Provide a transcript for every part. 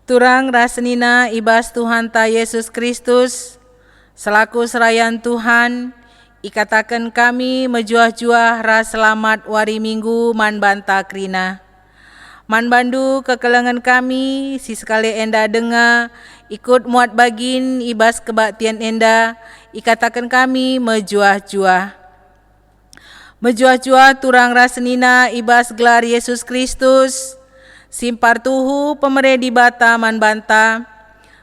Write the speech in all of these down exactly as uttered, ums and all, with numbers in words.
Turang ras senina i bas Tuhanta Yesus Kristus, selaku serayan Tuhan, ikataken kami mejuah-juah ras selamat wari Minggu man banta kerina. Man bandu kekelengen kami si sekali enda denga ikut muat bagin i bas kebaktin enda, ikataken kami mejuah-juah. Mejuah-juah turang ras senina i bas gelar Yesus Kristus, si mpartuhu pemere Dibata man banta,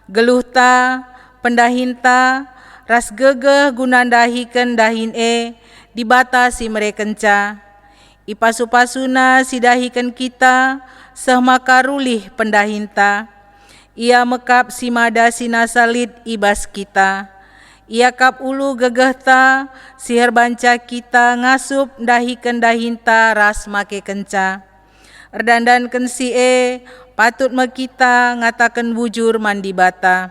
geluhta, pendahinta, ras gegeh guna ndahiken dahin e Dibata si merekenca. Ipasu-pasuNa si dahiken kita, seh maka rulih pendahinta. Ia me kap si mada si nasa lit i bas kita. Ia kap ulu gegehta si erbanca kita ngasup ndahiken dahinta ras makekenca. Erdandanken si e, patut me kita ngataken bujur man Dibata.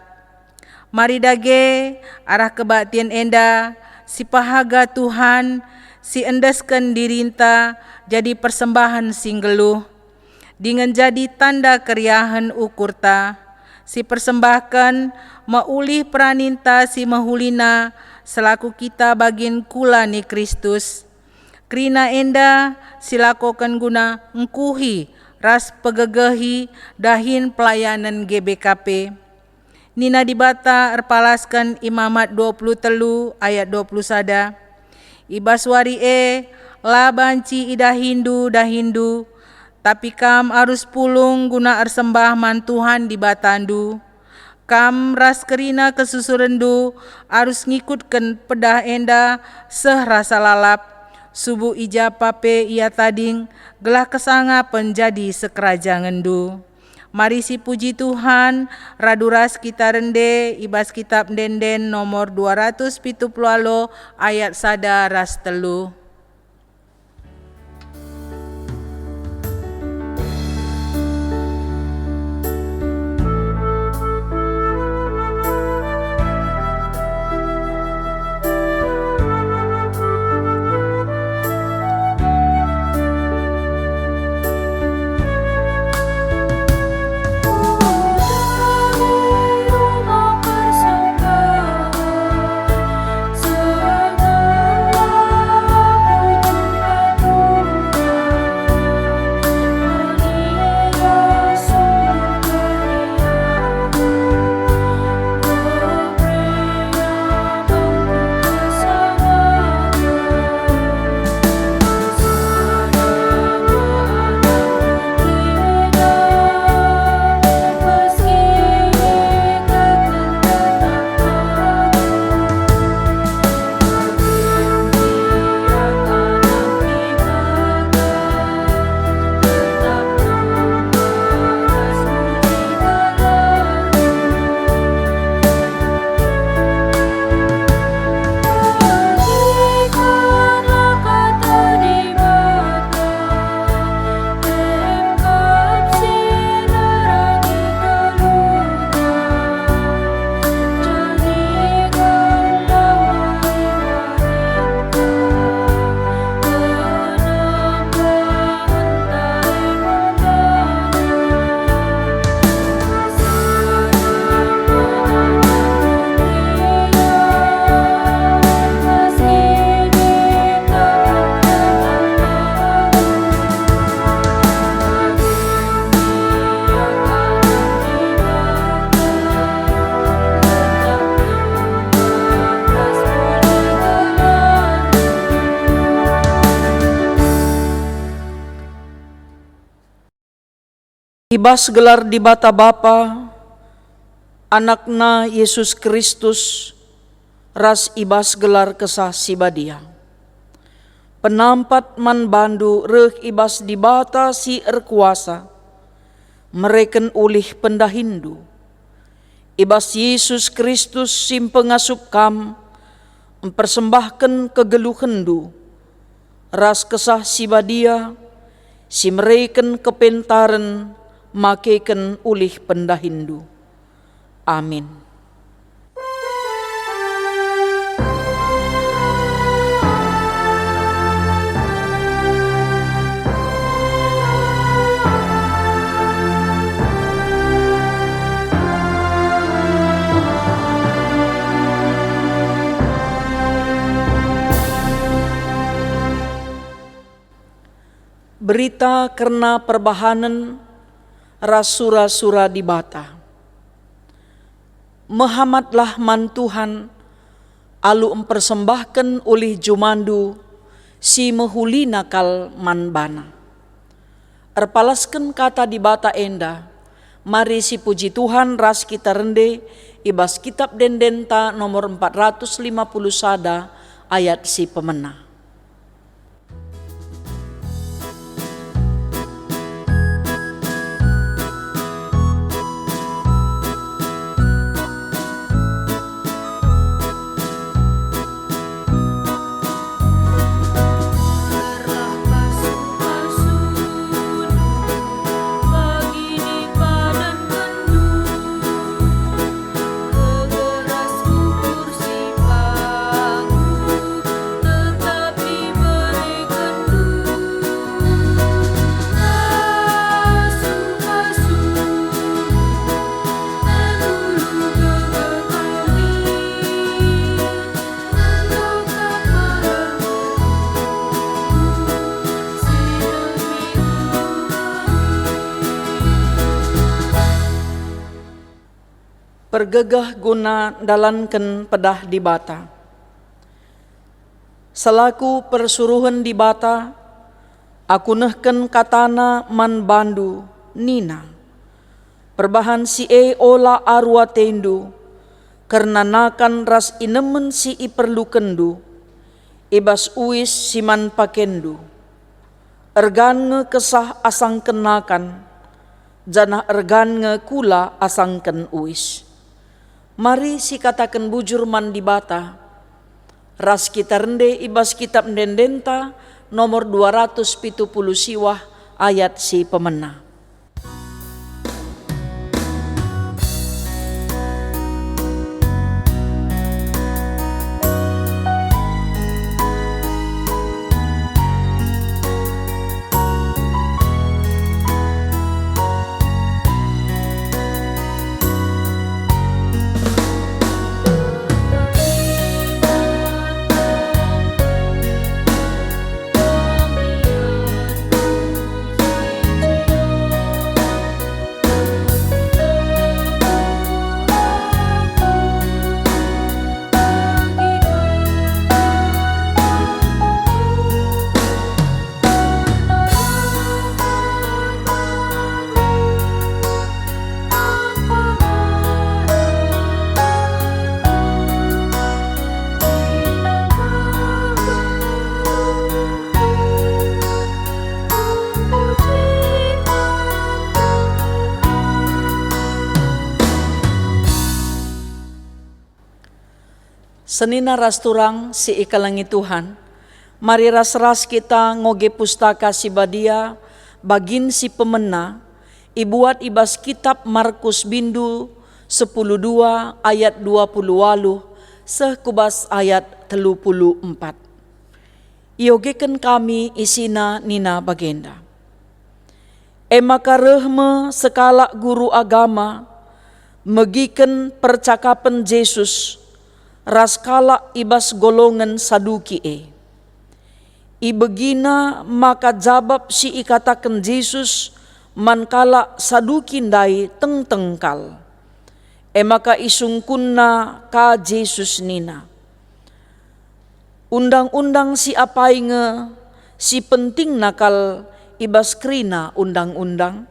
Mari dage, arah kebaktin enda, si pehaga Tuhan, si endesken dirinta jadi persembahen si nggeluh, dingen jadi tanda keriahen ukurta, si persembahken me ulih peraninta si mehulina selaku kita bagin kula ni Kristus. Kerina enda silakoken guna ngkuhi ras pegegehi dahin pelayanen G B K P. Nina Dibata erpalasken Imamat dua puluh telu ayat dua puluh sada, "I bas wari e la banci idahindu dahinndu, tapi kam arus pulung guna ersembah man Tuhan Dibatandu. Kam ras kerina kesusurenndu arus ngikutken pedah enda seh rasa lalap, subuk i japa pe ia tading, gelah kesangapen jadi sekerajangenndu." Mari sipuji Tuhan, radu ras kita rende i bas Kitap Ende-enden nomor dua ratus pitu puluh walo ayat sada ras telu. I bas gelar Dibata Bapa, AnakNa Yesus Kristus, ras i bas gelar Kesah Si Badia. Penampat man bandu reh i bas Dibata si erkuasa, mereken ulih pendahinndu. I bas Yesus Kristus si mpengasup kam, mpersembahken kegeluhenndu, ras Kesah Si Badia, si mereken kepentaren makeken ulih pendahinndu. Amin. Berita kerna perbahanen ras sura-sura Dibata. Mehamatlah man Tuhan, alu mpersembahken ulih jumandu si mehulina kal man baNa. Erpalasken kata Dibata enda, mari sipuji Tuhan ras kita rende i bas Kitab Ende-Endenta nomor empat ratus lima puluh sada ayat si pemena. Kegeras ukur si pagu tetap iberekenndu. Pasu-pasu, pendulu gegar kami, mendokak mehermu, si demi kami. Pergegeh guna ndalanken pedah Dibata. Selaku persuruhen Dibata, aku nehken kataNa man bandu, nina, "Perbahan si e ola aru atendu, kerna nakan ras inemen si iperlukenndu, i bas uis si man pakenndu. Ergan nge kesah asangken nakan, janah ergan nge kula asangken uis." Mari sikataken bujur man Dibata, ras kita rende i bas Kitab Ende-Endenta nomor dua ratus pitu puluh siwah ayat si pemena. Senina ras turang si ikelengi Tuhan, mari ras-ras kita ngoge Pustaka Si Badia, bagin si pemena, ibuat i bas Kitap Markus bindu sepuluh dua ayat dua puluh waluh seh ku bas ayat telu puluh empat. Iogeken kami isina nina bagenda. E maka reh me sekalak guru agama megiken percakapen Jesus ras kalak i bas golongen Saduki e. Ibegina maka jabap si ikataken Jesus man kalak Saduki ndai tengteng kal. E maka isungkunna ka Jesus nina, "Undang-undang si apai nge si pentingna kal i bas kerina undang-undang?"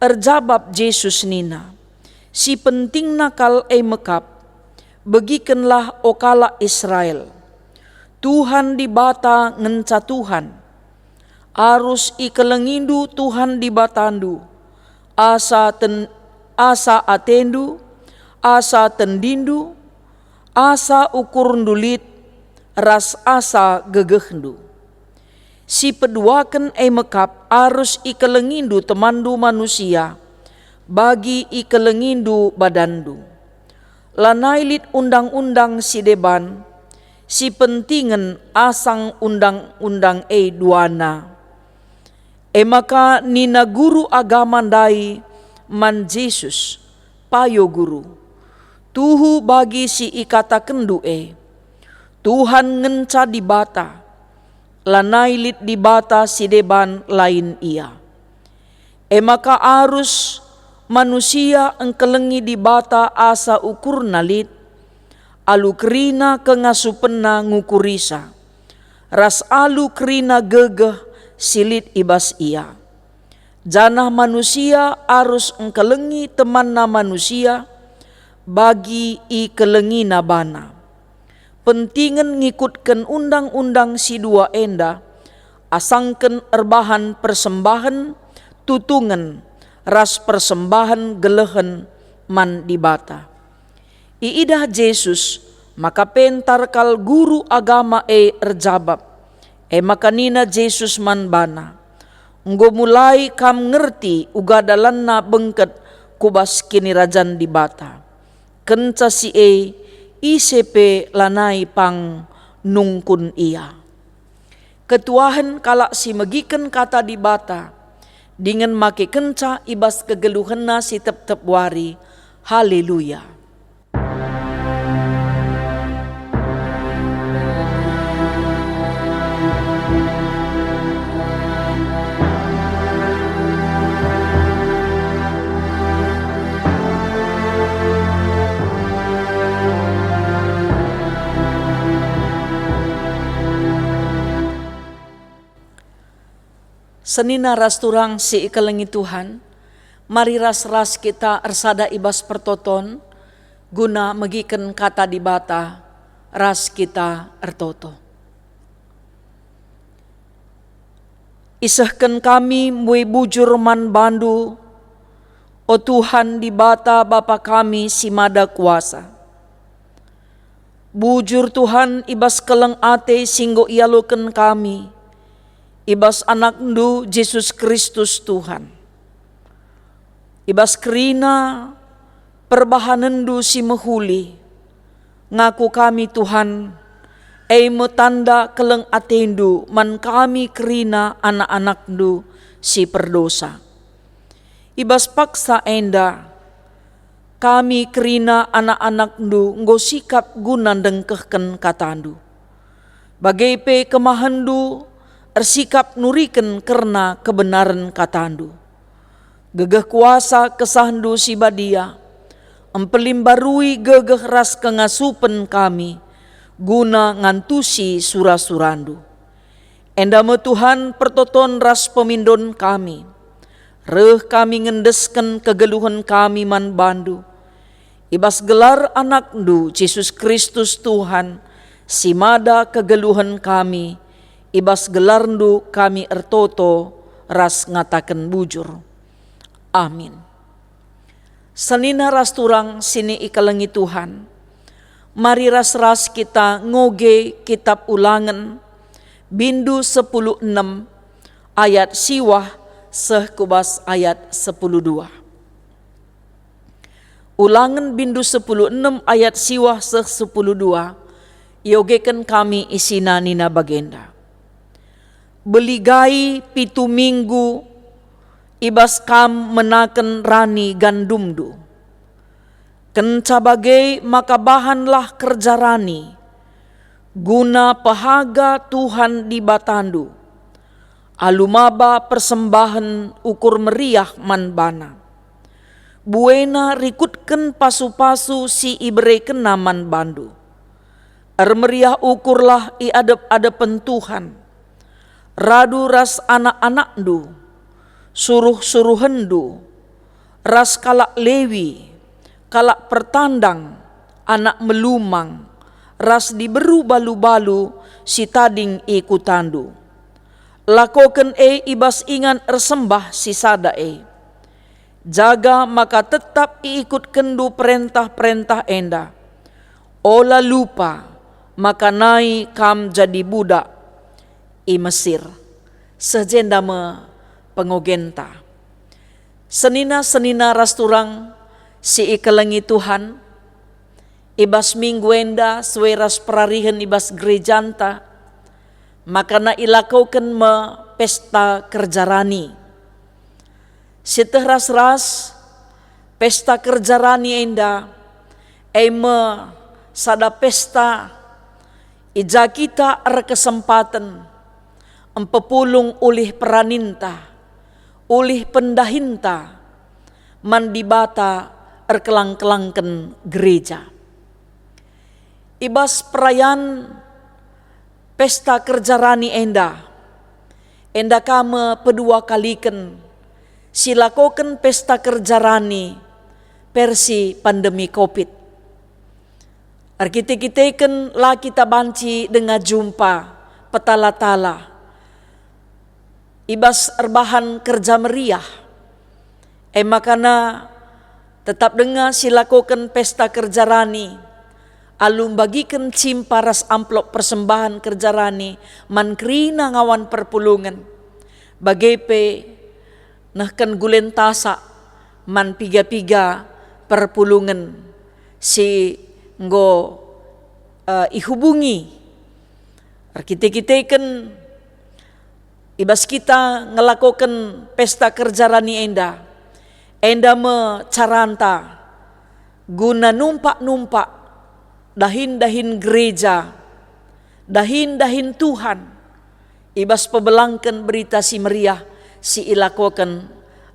Erjabap Jesus nina, "Si pentingna kal e mekap, 'Begikenlah, o kalak Israel, Tuhan Dibata ngenca Tuhan. Arus ikelengindu Tuhan Dibatandu, asa ten-, asa atendu, asa tendindu, asa ukurndu lit, ras asa gegehndu. Si peduaken e mekap arus ikelengindu temanndu manusia, bagi ikelengindu badanndu. Lanai lit undang-undang si deban, si pentingen asang undang-undang e duana." E maka nina guru agama ndai man Jesus, "Payo Guru, tuhu bagi si ikatakenndu e. Tuhan ngenca Dibata, Lanai lit Dibata si deban lain Ia. E maka arus manusia engkelengi Dibata asa ukurna lit, alu kerina kengasupenna ngukurisa, ras alu kerina gegeh si lit i bas ia. Janah manusia arus engkelengi temanna manusia, bagi ikelengina bana. Pentingen ngikutken undang-undang si dua enda, asangken erbahan persembahen tutungen ras persembahen gelehen man Dibata. Iidah Jesus maka pentar kal guru agama e erjabap. E maka nina Jesus man bana, "Enggo mulai kam ngerti uga dalanna bengket ku bas Kinirajan Dibata. Kenca si e, ise pe lanai pang nungkun ia." Ketuahen kalak si megiken Kata Dibata, dingen makekenca i bas kegeluhenna si tep-tep wari. Haleluya! Senina ras turang si ikelengi Tuhan, mari ras-ras kita ersada i bas pertoton guna megiken Kata Dibata ras kita ertoto. Isehken kami mbue bujur man baNdu, o Tuhan Dibata Bapa kami si Mada Kuasa. Bujur Tuhan i bas keleng ate si enggo ialoken kami, i bas AnakNdu Jesus Kristus Tuhan. I bas kerina perbahanenNdu si mehuli, ngaku kami, Tuhan, e me tanda keleng ateNdu man kami kerina anak-anakNdu si perdosa. I bas paksa enda, kami kerina anak-anakNdu enggo sikap guna ndengkehken KataNdu. Bage pe kemahenNdu ersikap nuriken kerna kebenaren KataNdu. Gegeh kuasa KesahNdu si Badia, mpelimbarui gegeh ras kengasupen kami, guna ngantusi sura-suraNdu. Enda me Tuhan pertoton ras pemindon kami. Reh kami ngendesken kegeluhen kami man baNdu. I bas gelar AnakNdu, Jesus Kristus Tuhan, si Mada kegeluhen kami, i bas gelarNdu kami ertoto ras ngataken bujur. Amin. Senina ras turang si ikelengi Tuhan, mari ras-ras kita ngoge Kitab Ulangen, bindu sepuluh enem, ayat siwah seh ku bas ayat sepuluh dua. Ulangen bindu sepuluh enem ayat siwah seh sepuluh dua, iogeken kami isina nina bagenda, "Beligai pitu minggu i bas kam menaken rani gandumndu. Kenca bage maka bahanlah kerja rani, guna pehaga Tuhan Dibatandu, alu maba persembahen ukur meriah man baNa. Buena rikutken pasu-pasu si iberekenNa man bandu. Ermeriah ukurlah i adep-adepen Tuhan, radu ras anak-anakndu, suruh-suruhenndu, ras kalak Lewi, kalak pertandang, anak melumang, ras diberu balu-balu si tading i kutandu. Lakoken e i bas ingan ersembah si sada e. Jaga maka tetap iikutkenndu perentah-perentah enda. Ola lupa maka nai kam jadi budak i Mesir." Seh jenda me pengogenta. Senina-senina ras turang si ikelengi Tuhan, i bas minggu enda sue ras perarihen i bas gerejanta, makana ilakoken me Pesta Kerja Rani. Sieteh ras-ras, Pesta Kerja Rani enda e me sada pesta i ja kita erkesempaten Mpepulung ulih peraninta, ulih pendahinta man Dibata erkelang-kelangken gereja. I bas perayan Pesta Kerja Rani enda, enda ka me pedua kaliken silakoken Pesta Kerja Rani versi pandemi covid. Erkite-kiteken la kita banci denga jumpa petala-tala i bas erbahan kerja meriah. E makana tetap denga silakoken Pesta Kerja Rani, alu mbagiken cimpa ras amplop persembahan kerja rani man kerina ngawan perpulungen, bage pe nehken gulen tasak man piga-piga perpulungen si enggo, eh, ihubungi. Erkite-kiteken i bas kita ngelakoken Pesta Kerja Rani enda, enda me caranta guna numpak-numpak dahin-dahin gereja, dahin-dahin Tuhan, i bas pebelangken Berita Si Meriah si ilakoken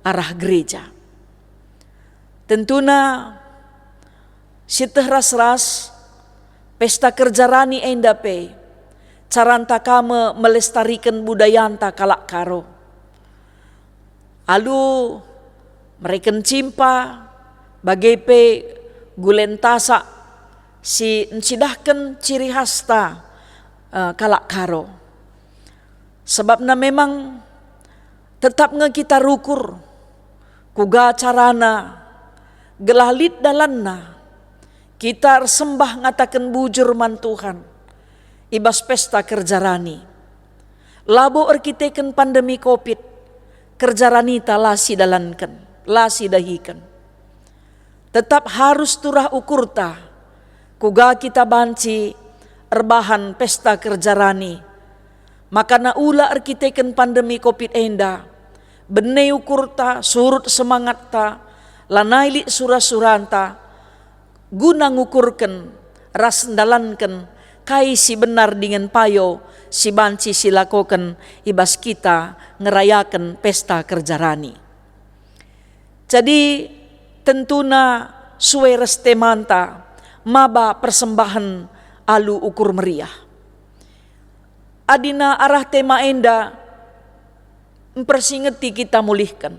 arah gereja. Tentuna, sieteh ras-ras Pesta Kerja Rani enda pe caranta ka me melestariken budayanta kalak Karo. Alu mereken cimpa, bage pe gulen tasak si ncidahken ciri khasta, eh, kalak Karo. Sebabna memang tetap nge kita rukur, kuga carana gelah lit dalanna kita ersembah ngataken bujur man Tuhan i bas Pesta Kerja Rani. Labo erkiteken pandemi covid, kerja ranita la sidalanken, la sidahiken. Tetap harus turah ukurta, kuga kita banci erbahan Pesta Kerja Rani. Makana ula erkiteken pandemi covid enda, bene ukurta, surut semangatta, lanai lit sura-suranta, guna ngukurken ras ndalanken kai si benar dingen payo si banci silakoken i bas kita ngerayaken Pesta Kerja Rani. Jadi, tentuna sue ras temanta maba persembahen alu ukur meriah. Adina arah tema enda mpersingeti kita mulihken,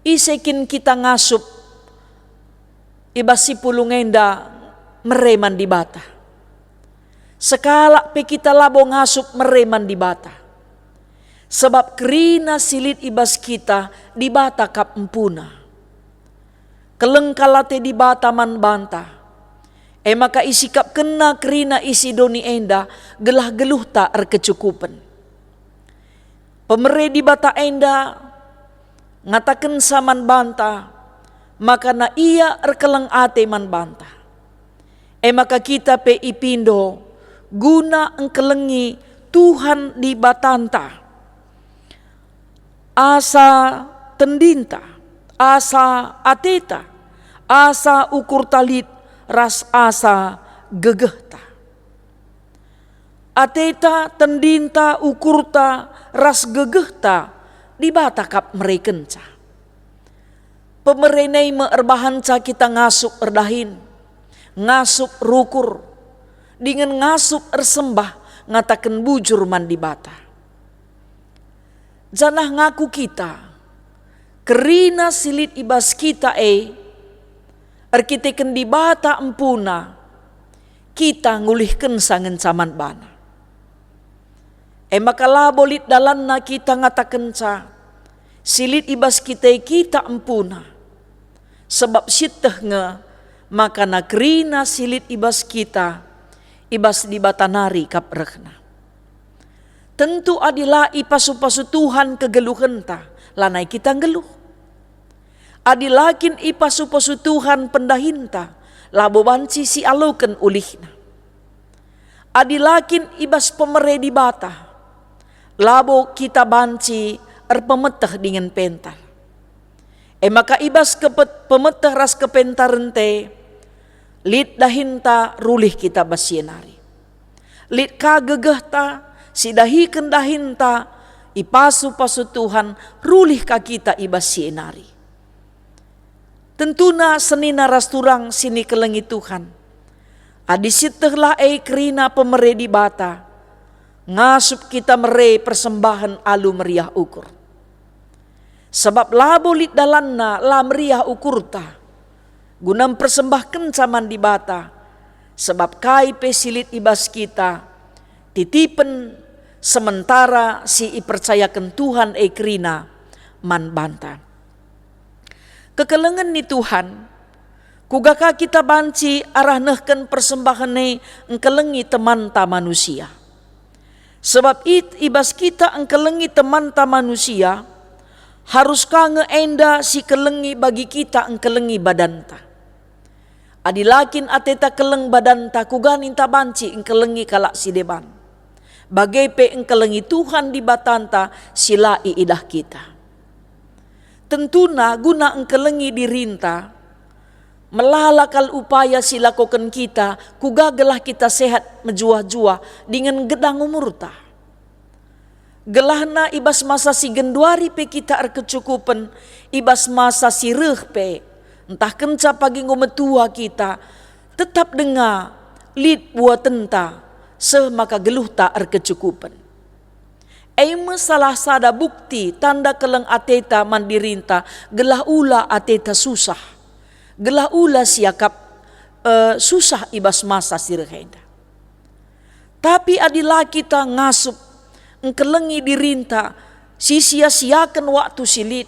ise kin kita ngasup i bas si pulung enda mere man Dibata? Sekalak pe kita labo ngasup mere man Dibata, sabap kerina si lit i bas kita Dibata kap empuna. Keleng kal ate Dibata man banta, e maka isikapkenNa kerina isi doni enda gelah geluhta erkecukupen. Pemere Dibata enda ngatakenca man banta, makana Ia erkeleng ate man banta. E maka kita pe ipindo guna engkelengi Tuhan Dibatanta, asa tendinta, asa ateta, asa ukurta lit ras asa gegehta. Ateta, tendinta, ukurta, ras gegehta Dibata kap merekenca. Pemere nai me erbahanca kita ngasup erdahin, ngasup rukur, dingen ngasup ersembah ngataken bujur man Dibata. Janah ngaku kita, kerina si lit i bas kita e, erkiteken Dibata empuna, kita ngulihkenca ngenca man baNa. E maka labo lit dalanna kita ngatakenca, si lit i bas kita e kita empuna, sabap sieteh nge makana kerina si lit i bas kita, i bas Dibata nari kap rehna. Tentu adi la ipasu-pasu Tuhan kegeluhenta, lanai kita nggeluh. Adi la kin ipasu-pasu Tuhan pendahinta, labo banci sialoken ulihna. Adi la kin i bas pemere Dibata, labo kita banci erpemeteh dingen pentar. E maka i bas kepet-, pemeteh ras kepentarenta e, lit dahinta rulih kita bas si e nari. Lit ka gegehta sidahiken dahinta, ipasu-pasu Tuhan, rulih ka kita i bas si e nari. Tentuna senina ras turang si nikelengi Tuhan, adi sietehlah e kerina pemere Dibata, ngasup kita mere persembahen alu meriah ukur. Sabap labo lit dalanna la meriah ukurta guna mpersembahkenca man Dibata, sabap kai pe si lit i bas kita, titipen sementara si ipercayaken Tuhan e kerina man banta. Kekelengen ni Tuhan, kuga ka kita banci arah nehken persembahen e engkelengi temanta manusia? Sebab it i bas kita engkelengi temanta manusia, harus ka nge enda si kelengi bagi kita engkelengi badanta. Adi la kin ateta keleng badanta, kuga ninta banci engkelengi kalak si deban? Bage pe engkelengi Tuhan Dibatanta si la iidah kita. Tentuna guna engkelengi dirinta, melala kal upaya si lakoken kita, kuga gelah kita sehat mejuah-juah dingen gedang umurta. Gelahna i bas masa si genduari pe kita erkecukupen, i bas masa si reh pe, ntah kenca pagi enggo metua kita, tetap denga lit buatenta seh maka geluhta erkecukupen. E me salah sada bukti tanda keleng ateta man dirinta, gelah ula ateta susah, gelah ula siakap, eh, susah i bas masa si reh enda. Tapi adi la kita ngasup engkelengi dirinta, sisia-siaken waktu si lit,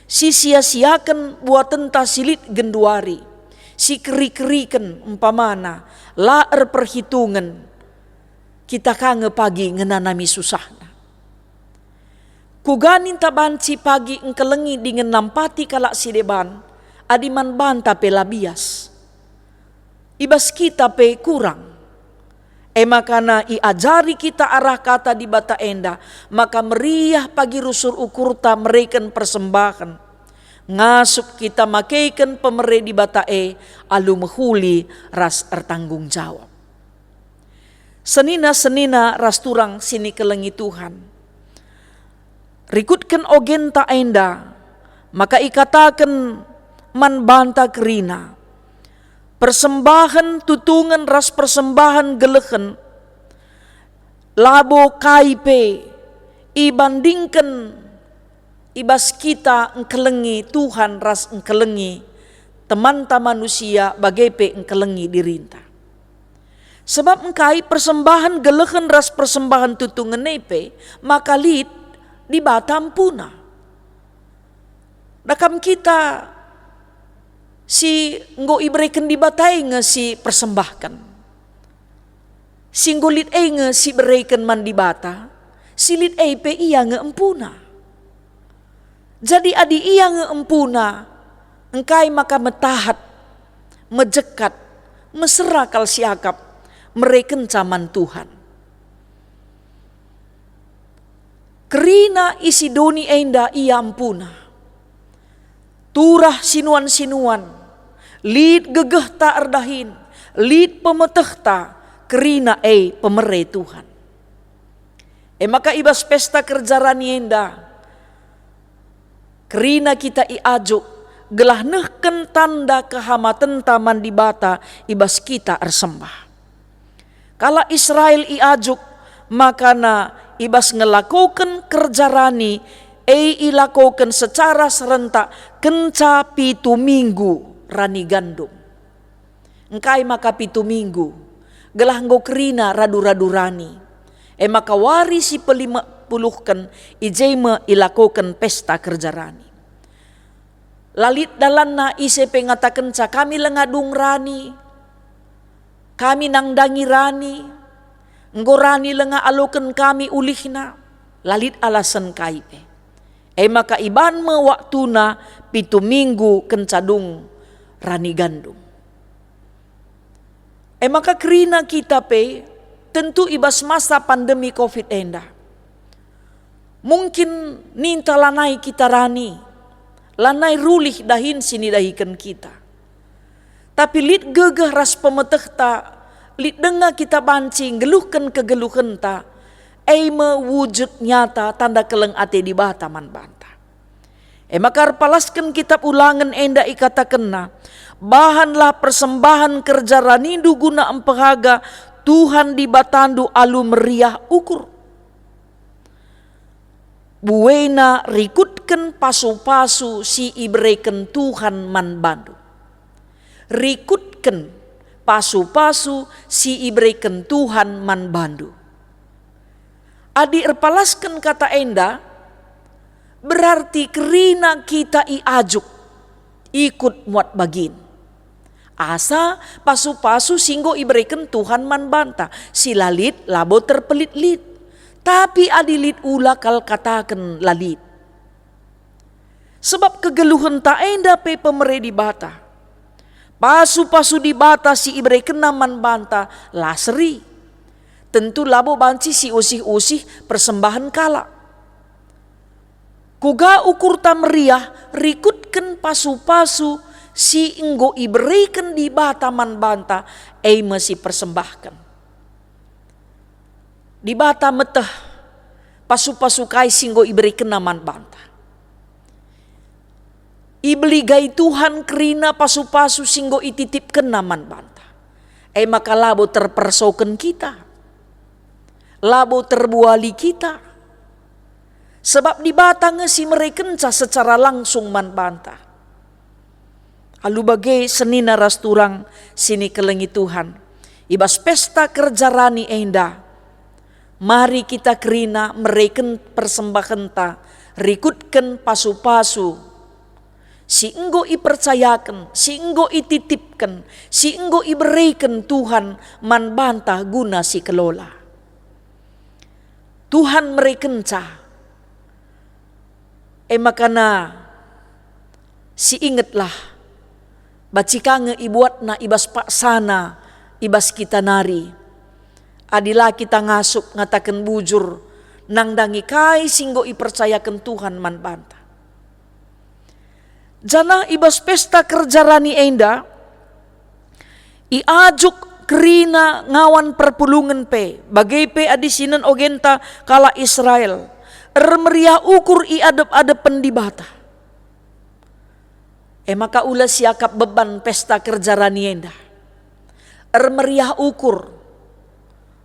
sisia-siaken buatenta si lit genduari, sikeri-keriken umpamana, la erperhitungen, kita ka nge pagi ngenanami susahna. Kuga ninta banci pagi engkelengi dingen nampati kalak si deban, adi man banta pe la bias? I bas kita pe kurang. E makana iajari kita arah kata Dibata enda, maka meriah pagi rusur ukurta mereken persembahen. Ngasup kita makeken pemere Dibata e alu mehuli ras ertanggung jawab. Senina-senina ras turang si nikelengi Tuhan, rikutken ogenta enda, maka ikataken man banta kerina, persembahen tutungen ras persembahen gelehen labo kai pe ibandingken i bas kita engkelengi Tuhan ras engkelengi temanta manusia, bage pe engkelengi dirinta. Sebab engkai persembahen gelehen ras persembahen tutungen e pe maka lit Dibata empuna. Dakam kita si enggo ibereken Dibata e nge si persembahken. Si enggo lit e nge si bereken man Dibata, si lit e pe ia nge empuna. Jadi adi ia nge empuna, engkai maka metahat, mejekat, mesera kal siakap merekenca man Tuhan. Kerina isi doni enda ia empuna. Turah sinuan-sinuan, lit gegehta erdahin, lit pemetehta, kerina e pemere Tuhan. E maka i bas Pesta Kerja Rani enda, kerina kita iajuk gelah nehken tanda kehamatenta man Dibata i bas kita ersembah. Kalak Israel iajuk makana i bas ngelakoken kerja rani e ilakoken secara serentak kenca pitu minggu rani gandum. Engkai maka pitu minggu? Gelah enggo kerina radu-radu rani. E maka wari si pelima puluhken i je me ilakoken pesta kerja rani. La lit dalanna ise pe ngatakenca, "Kami langa dung rani, kami nandangi rani, enggo rani langa aloken kami ulihna." La lit alasen kai pe. E maka iban me waktuna pitu minggu kenca dung rani gandum. E maka kerina kita pe tentu i bas masa pandemi covid enda. Mungkin ninta lanai kita rani, lanai rulih dahin si nidahiken kita. Tapi lit gegeh ras pemetehta, lit denga kita banci nggeluhken kegeluhenta, E me wujud nyata tanda keleng ate Dibata man banta. E maka erpalasken Kitap Ulangen enda ikatakenna, "Bahanlah persembahen kerja ranindu guna mpehaga Tuhan Dibatandu alu meriah ukur. Buena rikutken pasu-pasu si ibereken Tuhan man bandu." Rikutken pasu-pasu si ibereken Tuhan man bandu. Adi erpalasken kata enda, berarti kerina kita iajuk ikut muat bagin. Asa pasu-pasu si enggo ibereken Tuhan man banta, si la lit labo terpelit lit. Tapi adi lit, ula kal kataken la lit. Sebab kegeluhenta enda pe pemere Dibata. Pasu-pasu Dibata si iberekenNa man banta la seri. Tentu labo banci siusih-usih persembahen kalak. Kuga ukurta meriah rikutken pasu-pasu si enggo ibereken Dibata man banta, e me sipersembahken. Dibata meteh pasu-pasu kai si enggo iberekenNa man banta. Ibeligai Tuhan kerina pasu-pasu si enggo ititipkenNa man banta. E maka labo terpersoken kita, labo terbuali kita, sebab Dibata nge si merekenca secara langsung man banta. Alu bage senina ras turang si nikelengi Tuhan, i bas pesta kerja rani enda, mari kita kerina mereken persembahenta rikutken pasu-pasu si enggo ipercayaken, si enggo ititipken, si enggo ibereken Tuhan man banta guna sikelola. Tuhan merekenca. E maka na, siingetlah, banci ka nge ibuatNa i bas paksana i bas kita nari. Adi la kita ngasup ngataken bujur, nandangi kai si enggo ipercayaken Tuhan man banta. Janah i bas pesta kerja rani enda, iajuk kerina ngawan perpulungen pe, bage pe adi sinen ogenta kalak Israel, ermeriah ukur i adep-adepen Dibata. E maka ula siakap beban pesta kerja rani enda. Ermeriah ukur.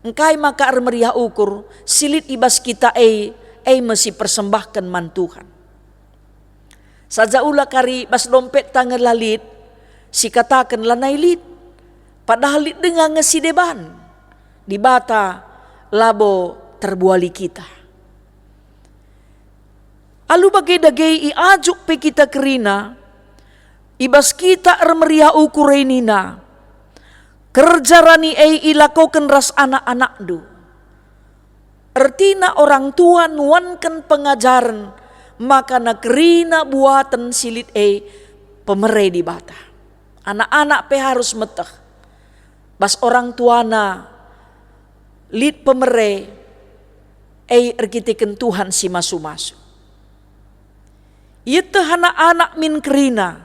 Engkai maka ermeriah ukur? Si lit i bas kita e, e me sipersembahken man Tuhan. Saja ula kari bas dompetta nge la lit, sikataken lanai lit, padahal lit denga nge si deban. Dibata labo terbuali kita. Alu bage dage iajuk pe kita kerina, i bas kita ermeriah ukur e nina, "Kerja rani e ilakoken ras anak-anakndu." Ertina orang tua nuanken pengajaren maka na kerina buaten si lit e pemere Dibata. Anak-anak pe harus meteh bas orang tuana lit pemere e erkiteken Tuhan si masu-masu. Ieteh anak-anak min kerina,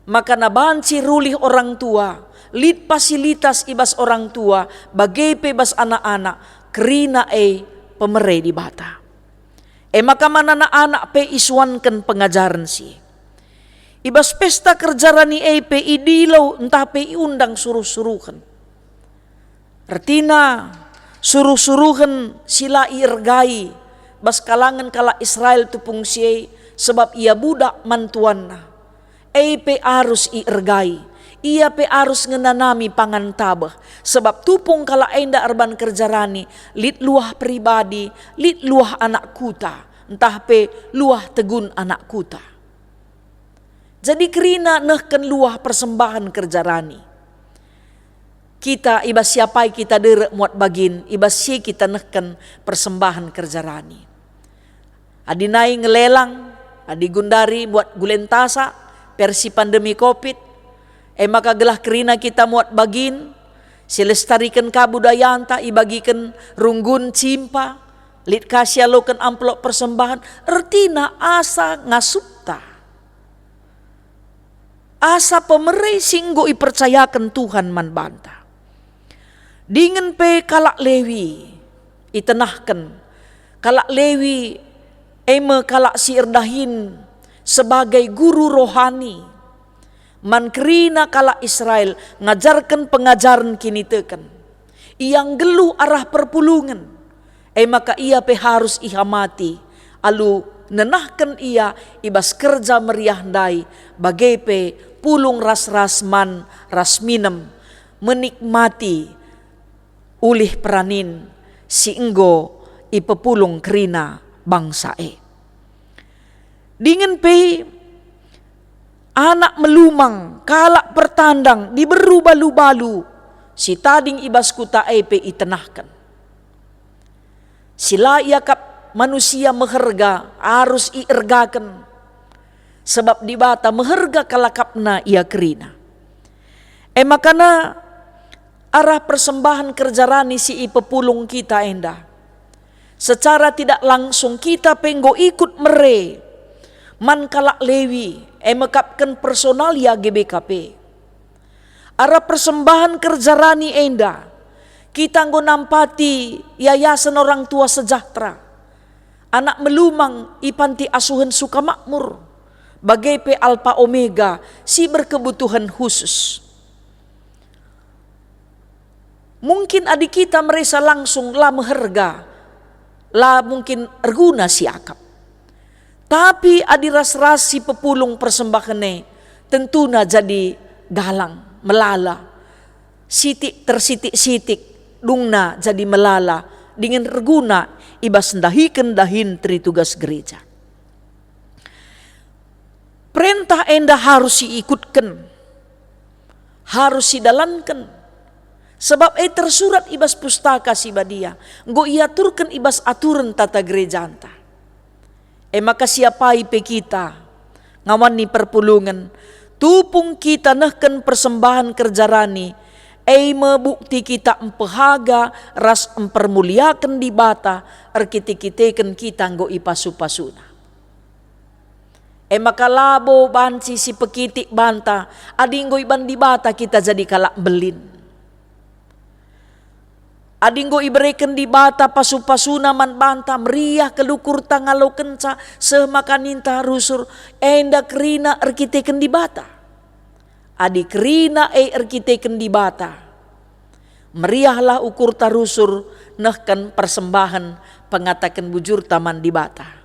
maka na banci rulih orang tua, lit fasilitas i bas orang tua, bage pe bas anak-anak, kerina e pemere Dibata. E maka man anak-anak pe isuanken pengajaren si. I bas pesta kerja rani e pe idilo ntah pe iundang suruh-suruhen. Ertina, suruh-suruhen si la iergai bas kalangen kalak Israel tupung si e, sebab ia budak man tuanna. E pe arus iergai, ia pe arus ngenanami pangan tabeh, sebab tupung kalak enda erban kerja rani, lit luah peribadi, lit luah anak kuta, ntah pe luah tegun anak kuta. Jadi kerina nehken luah persembahen kerja rani. Kita i bas si apai kita derek muat bagin, i bas si kita nehken persembahen kerja rani. Adi nai ngelelang, adi gundari buat gulen tasa, versi pandemi covid, e maka gelah kerina kita muat bagin, silestariken ka budayanta ibagiken runggun cimpa, lit ka sialoken amplop persembahen, ertina asa ngasupta. Asa pemere si enggo ipercayaken Tuhan man banta. Dingen pe kalak Lewi, Itenahken kalak Lewi, e me kalak si erdahin sebagai guru rohani man kerina kalak Israel ngajarken pengajaren kiniteken. Ia nggeluh arah perpulungen, e maka ia pe harus ihamati, alu nenahken ia i bas kerja meriah ndai, bage pe pulung ras-ras man ras minem, menikmati ulih peranin si enggo ipepulung kerina bangsa e. Dingen pe anak melumang, kalak pertandang, diberu balu-balu si tading i bas kuta e pe itenahken. Si la iakap manusia meherga arus iergaken, sabap Dibata meherga kalak akapna ia kerina. E makana arah persembahen kerja rani si ipepulung kita enda, secara tidak langsung kita pe enggo ikut mere man kalak Lewi, e mekapken personalia G B K P. Arah persembahen kerja rani enda, kita enggo nampati Yayasan Orang Tua Sejahtera, anak melumang i Panti Asuhen Sukamakmur, bage pe Alpa Omega si berkebutuhen khusus. Mungkin adi kita meresa langsung la meherga, la mungkin erguna siakap. Tapi adi ras-ras si pepulung persembahen e, tentuna jadi galang, melala. Sitik tersitik-sitik, dungna jadi melala, dingen erguna i bas ndahiken dahin teritugas gereja. Perentah enda harus siikutken, harus sidalanken, sabap e tersurat i bas Pustaka Si Badia, enggo iaturken i bas aturen tata gerejanta. E maka siapai pe kita ngawani perpulungen, tupung kita nehken persembahen kerja rani, e me bukti kita mpehaga ras mpermuliaken Dibata erkite-kiteken kita enggo ipasu-pasuNa. E maka labo banci sipekitik banta adi enggo iban Dibata kita jadi kalak mbelin. Adi enggo ibereken Dibata pasu-pasuNa man banta, meriah kal ukurta ngalokenca seh maka ninta rusur, enda kerina erkiteken Dibata. Adi kerina e erkiteken Dibata, meriahlah ukurta rusur nehken persembahen pengataken bujurta man Dibata.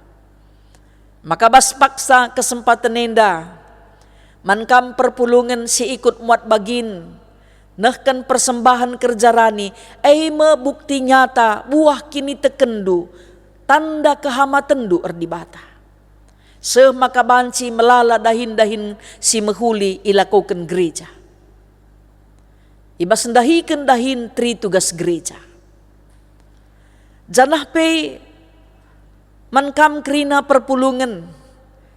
Maka bas paksa kesempaten enda, man kam perpulungen si ikut muat bagin, nehken persembahen kerja rani, e me bukti nyata buah kinitekenndu, tanda kehamatenndu erdibata. Seh maka banci melala dahin-dahin si mehuli ilakoken gereja, i bas ndahiken dahin teritugas gereja. Janah pe man kam kerina perpulungen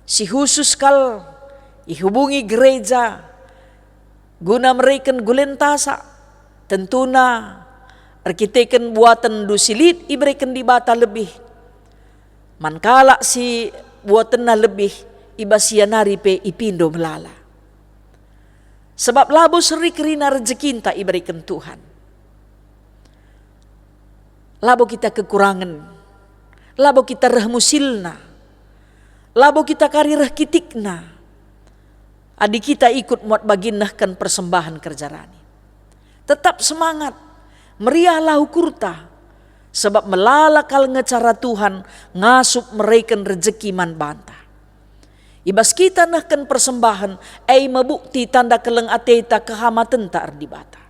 si khusus kal ihubungi gereja guna mereken gulen tasak, tentuna erkiteken buatenndu si lit ibereken Dibata lebih. Man kalak si buatenna lebih, i bas ia nari pe ipindo melala. Sabap labo seri kerina rejekinta ibereken Tuhan. Labo kita kekurangen, labo kita reh musilna, labo kita kari reh kitikna. Adi kita ikut muat bagin nehken persembahen kerja rani. Tetap semangat, meriahlah ukurta, sebab melala kal nge cara Tuhan ngasup mereken rejeki man banta. I bas kita nehken persembahen, e me bukti tanda keleng ateta kehamatenta erdibata.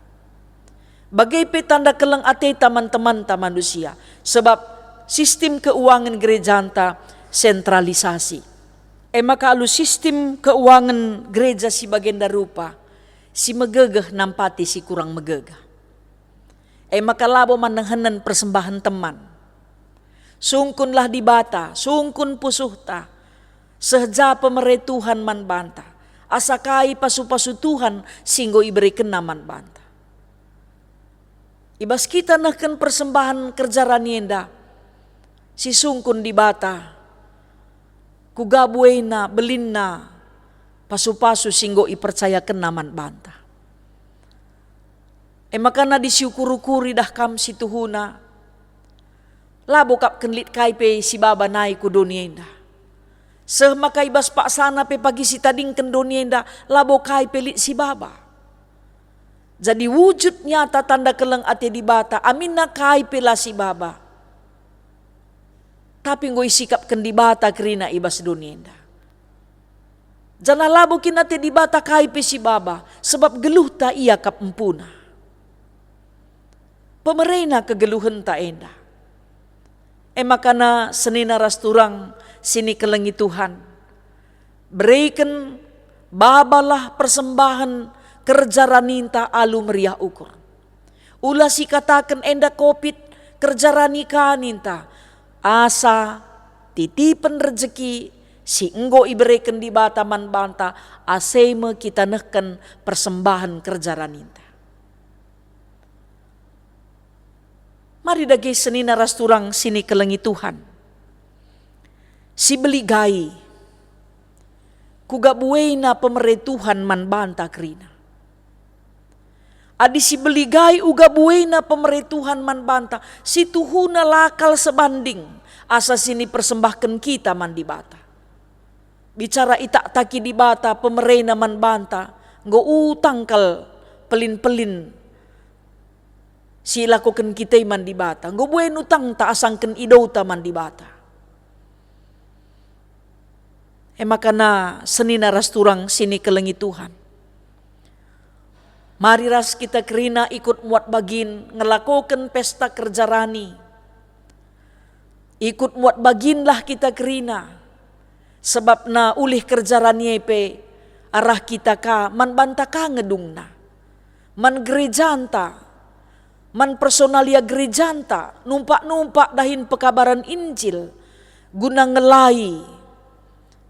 Bage pe tanda keleng ateta man temanta manusia, sebab sistem keuangen gerejanta sentralisasi. E maka alu sistem keuangen gereja si bagenda rupa, si megegeh nampati si kurang megegeh. E maka labo man nehenen persembahen teman. Sungkunlah Dibata, sungkun pusuhta, seh ja pemere Tuhan man banta, asa kai pasu-pasu Tuhan si enggo iberekenNa man banta. I bas kita nehken persembahen kerja rani enda, sisungkun Dibata, kuga buena belinna pasu-pasu si enggo ipercayakenNa man banta. E maka nadi siukur-ukuri dah kam si tuhuna, Labo kap kin lit kai pe si baba nai ku doni enda. Seh maka i bas paksana pe pagi sitadingken doni enda, labo kai pe lit si baba. Jadi wujud nyata tanda keleng ate Dibata aminna kai pe la si baba, tapi enggo isikapken Dibata kerina i bas doni enda. Janah labo kin ate Dibata kai pe si baba, sebab geluhta Ia kap empuna. Pemerena kegeluhenta enda. E makana senina ras turang si nikelengi Tuhan, bereken babalah persembahen kerja raninta alu meriah ukur. Ula sikataken enda kopit kerja rani ka ninta, asa titipen rejeki si enggo ibereken Dibata man banta, ase me kita nehken persembahen kerja raninta. Mari dage senina ras turang si nikelengi Tuhan. Sibeligai, kuga buena pemere Tuhan man banta kerina. Adi sibeligai uga buena pemere Tuhan man banta, situhuna la kal sebanding asa sinipersembahken kita man Dibata. Bicara itaktaki Dibata pemerena man banta, enggo utang kal pelin-pelin si ilakoken kita i man Dibata, enggo buen utangta asangken idota man Dibata. E makana senina ras turang si nikelengi Tuhan, mari ras kita kerina ikut muat bagin ngelakoken pesta kerja rani. Ikut muat baginlah kita kerina, sebabna ulih kerja rani e pe arah kita ka man banta ka ngedungna. Man gerejanta, man personalia gerejanta, numpak-numpak dahin pekabaren Injil guna ngelai.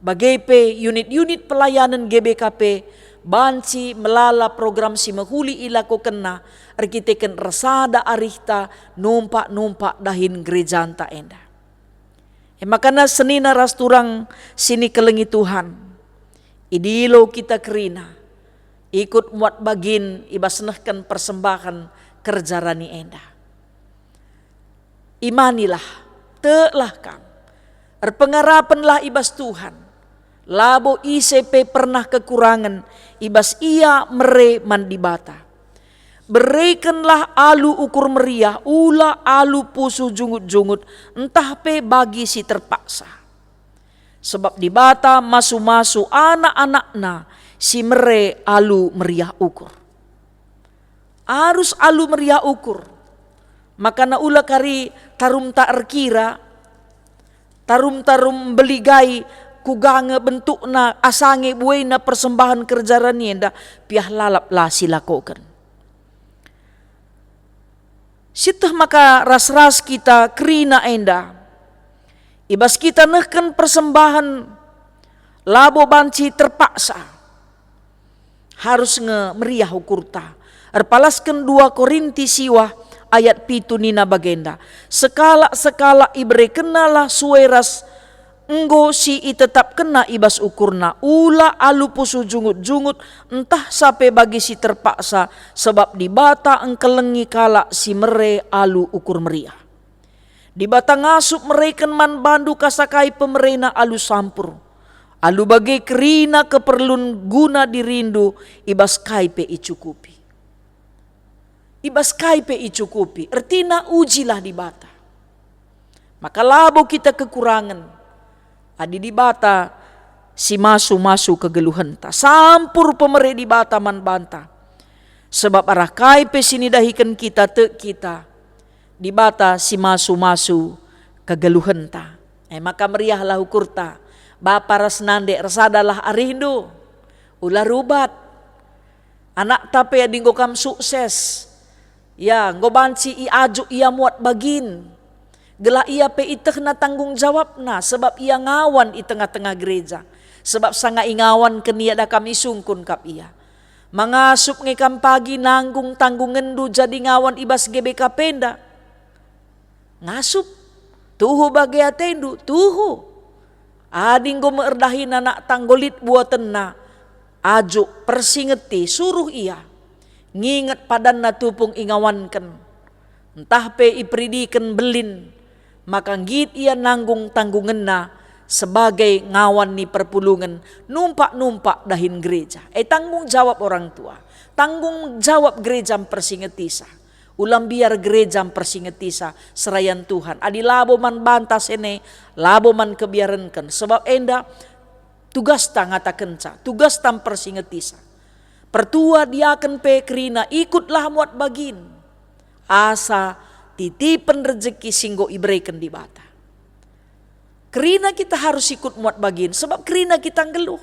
Bage pe unit-unit pelayanen G B K P banci melala program si mehuli ilakokenna erkiteken ersada arihta numpak-numpak dahin gerejanta enda. E makana senina ras turang si nikelengi Tuhan, idilo kita kerina ikut muat bagin i bas nehken persembahen kerja rani enda. Imanilah, teklah kam, erpengarapenlah i bas Tuhan. Labo ise pe pernah kekurangen i bas ia mere man Dibata. Berekenlah alu ukur meriah, ula alu pusuh jungut-jungut, ntah pe bagi si terpaksa. Sebab Dibata masu-masu anak-anakNa si mere alu meriah ukur. Arus alu meriah ukur, makana ula kari tarumta erkira, tarum-tarum mbeligai kuga nge bentukna, asa nge buena persembahen kerja rani enda, piah lalap la silakoken. Sieteh maka ras-ras kita kerina enda, i bas kita nehken persembahen labo banci terpaksa. Arus nge meriah ukurta. Erpalasken dua Korinti siwah ayat pitu nina bagenda, "Sekalak-sekalak iberekennalah sue ras enggo si itetapkenna i bas ukurna, ula alu pusuh jungut-jungut, ntah sape bagi si terpaksa, sebab Dibata engkelengi kalak si mere alu ukur meriah." Dibata ngasup mereken man bandu kasakai pemerena alu sampur, alu bage kerina keperlun guna dirindu i bas kai pe icukupi. I bas kai pe icukupi, ertina ujilah Dibata. Maka labo kita kekurangen. Adi Dibata si masu-masu kegeluhenta, sampur pemere Dibata man banta. Sebab arah kai pe si nidahiken kita tek kita, Dibata si masu-masu kegeluhenta. E maka meriahlah ukurta, bapa ras nande ersadalah arihndu. Ula rubat. Anakta pe adi enggo kam sukses, ya, enggo banci iajuk ia muat bagin, gelah ia pe itehna tanggung jawabna, sebab ia ngawan i tengah-tengah gereja. Sebab sanga ingawanken ia da kam isungkun kap ia. Mangasup nge kam pagi nanggung tanggungenndu jadi ngawan i bas G B K P enda? Ngasup, tuhu bage atendu, tuhu. Adi enggo me erdahin anakta enggo lit buatenna, ajuk, persingeti, suruh ia. Nginget padanna tupung ingawanken. Ntah pe iperidiken belin, Maka nggit ia nanggung tanggungenna sebagai ngawan ni perpulungen, numpak-numpak dahin gereja. Eh, tanggung jawab orang tua, tanggung jawab gereja mpersingetisa. Ula mbiar gereja mpersingetisa serayan Tuhan. Adi labo man banta sene, labo man kebiarenken. Sebab enda tugasta ngatakenca, tugasta mpersingetisa. Pertua diaken pe kerina ikutlah muat bagin, asa titipen rejeki si enggo ibereken Dibata. Kerina kita harus ikut muat bagin, sebab kerina kita nggeluh.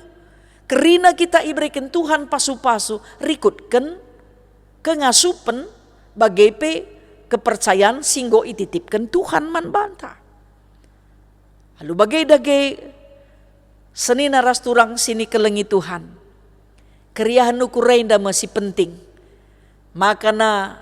Kerina kita ibereken Tuhan pasu-pasu, rikutken kengasupen bage pe kepercayan si enggo ititipken Tuhan man banta. Alu bage dage senina ras turang si nikelengi Tuhan. Keriahen ukur enda me si penting. Makana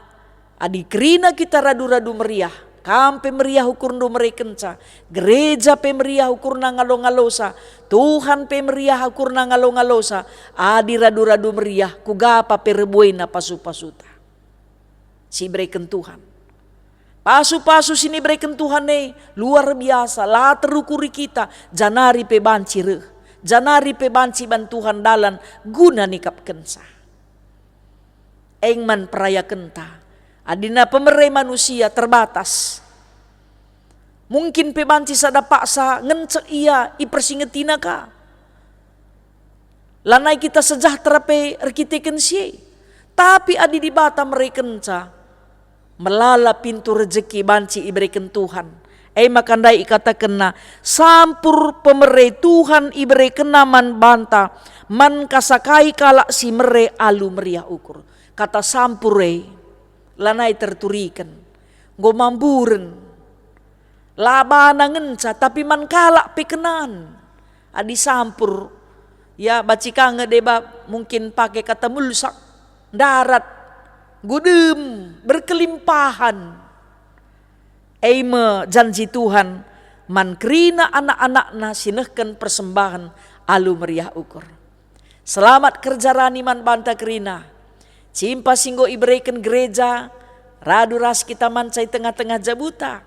adi kerina kita radu-radu meriah, kam pe meriah ukurndu merekenca, gereja pe meriah ukurna ngalo-ngalosa, Tuhan pe meriah ukurna ngalo-ngalosa, adi radu-radu meriah, kuga pa pe rebuena pasu-pasuta si ibereken Tuhan. Pasu-pasu si nibereken Tuhan e luar biasa, la terukuri kita, janari pe banci reh, janari pe banci ban Tuhan dalan guna nikapkenca. Eng man perayakenta, adina pemere manusia terbatas. Mungkin pe banci sada paksa ngensek ia ipersingetina ka. Lanai kita sejahtera pe erkiteken si e. Tapi adi Dibata merekenca, melala pintu rejeki banci ibereken Tuhan. E maka ndai ikatakenna, sampur pemere Tuhan iberekenna man banta, man kasakai kalak si mere alu meriah ukur. Kata sampur e lanai terturiken, enggo mamburen. La bana ngenca, tapi man kalak pe kenan. Adi sampur, ya, banci ka nge deba mungkin pake kata mulsak, ndarat, gudem, berkelimpahan. E me janji Tuhan man kerina anak-anakNa si nehken persembahen alu meriah ukur. Selamat kerja rani man banta kerina. Cimpa si enggo ibereken gereja, radu ras kita manca i tengah-tengah jabuta.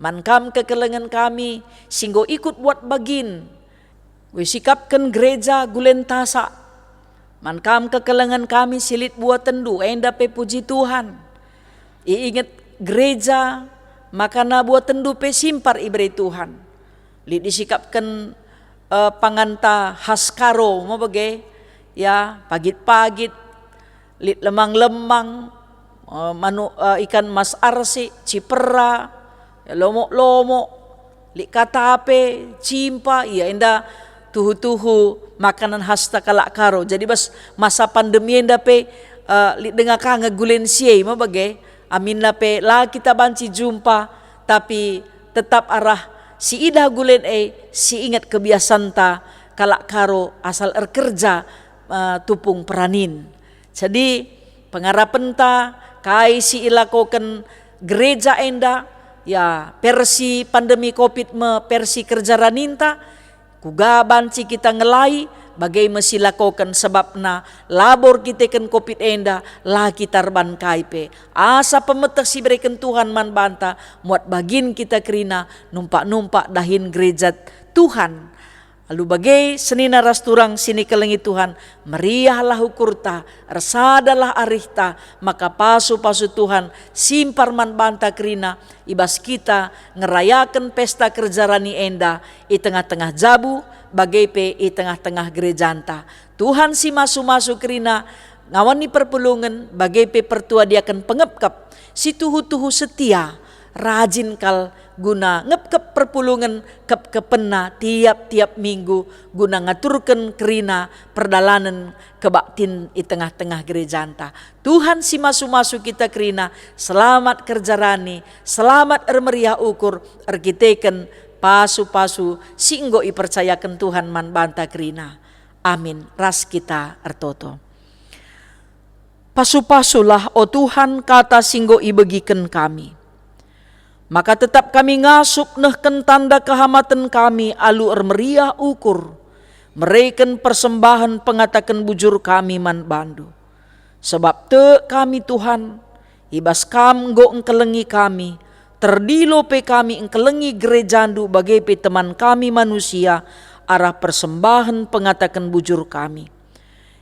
Man kam kekelengen kami si enggo ikut buat bagin, enggo isikapken gereja gulen tasak. Man kam kekelengen kami si lit buatenndu, enda pe puji Tuhan. Iinget gereja, makana buatenndu pe simpar ibere Tuhan. Lit isikapken, eh, panganta khas Karo me bage, ya, pagit-pagit, lit lemang-lemang, eh, manu-, eh, ikan mas arsik, cipera, ya, lomok-lomok, lit katape, cimpa, ia enda tuhu-tuhu makanan khasta kalak Karo. Jadi bas masa pandemi enda pe, eh, lit denga ka nge gulen si e me bage, aminna pe la kita banci jumpa, tapi tetap arah si idah gulen e, si inget kebiasanta kalak Karo asal erkerja, eh, tupung peranin. Jadi, pengarapenta kai si ilakoken gereja enda, ya, versi pandemi covid me versi kerja raninta, kuga banci kita ngelai, bage me si lakoken, sebabna labo erkiteken covid enda, la kita erban kai pe. Asa pemeteh si ibereken Tuhan man banta, muat bagin kita kerina, numpak-numpak dahin gereja Tuhan. Alu bage, senina ras turang si nikelengi Tuhan, meriahlah ukurta, ersadalah arihta, maka pasu-pasu Tuhan simpar man banta kerina, i bas kita ngerayaken pesta kerja rani enda i tengah-tengah jabu, bage pe i tengah-tengah gerejanta. Tuhan si masu-masu kerina, ngawan ni perpulungen, bage pe pertua diaken pengepkep, si tuhu-tuhu setia, rajin kal guna ngepkep perpulungen kepkepenna tiap-tiap minggu guna ngaturken kerina perdalanen kebaktin i tengah-tengah gerejanta. Tuhan si masu-masu kita kerina, selamat kerja rani, selamat ermeriah ukur erkiteken pasu-pasu si enggo ipercayaken Tuhan man banta kerina. Amin. Ras kita ertoto. Pasu-pasulah, o Tuhan, kata si enggo ibegiken kami. Maka tetap kami ngasup nehken tanda kehamaten kami alu ermeriah ukur, mereken persembahen pengataken bujur kami man bandu. Sebab tek kami, Tuhan, i bas Kam enggo engkelengi kami, Terdilo pe kami engkelengi gerejandu bage pe teman kami manusia arah persembahen pengataken bujur kami.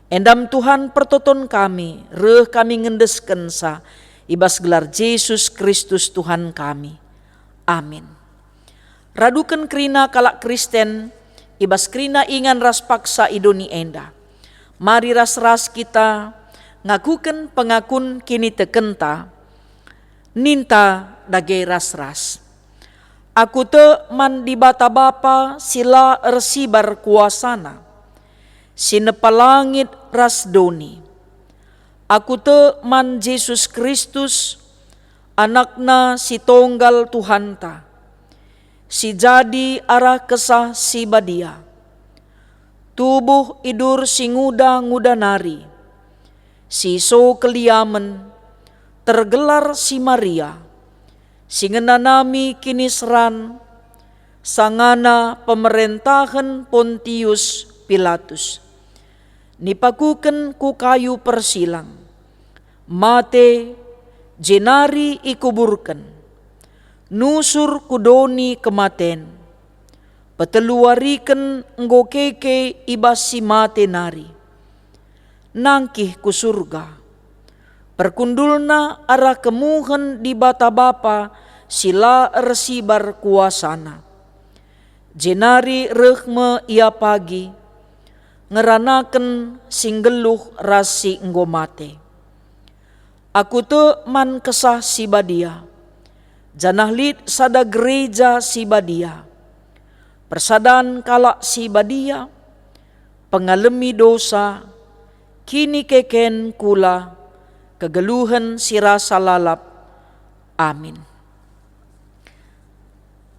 Endam Tuhan pertoton kami, reh kami ngendeskensa i bas gelar Jesus Kristus Tuhan kami. Amin. Raduken kerina kalak Kristen i bas kerina ingan ras paksa i doni enda. Mari ras-ras kita ngakuken pengakun kinitekenta, ninta dage ras-ras. Aku tek man Dibata Bapa si la ersibar kuasaNa, si nepa langit ras doni. Aku tek man Jesus Kristus, AnakNa si tonggal Tuhanta, si jadi arah Kesah Si Badia. Tubuh idur si nguda-nguda nari, si so keliamen, tergelar si Maria, si ngenanami kiniseran sangana pemerentahen Pontius Pilatus. Nipakuken ku kayu persilang, mate, jenari ikuburken, nusur ku doni kematen. Petelu wariken enggo keke i bas si mate nari. Nangkih ku Surga. Perkundulna arah kemuhen Dibata Bapa si la ersibar kuasaNa. Jenari reh me Ia pagi, ngeranaken si nggeluh ras si enggo mate. Aku tek man Kesah Si Badia, janah lit sada gereja si badia, persadan kalak si badia, pengalemi dosa, kinikeken kula, kegeluhen si rasa lalap. Amin.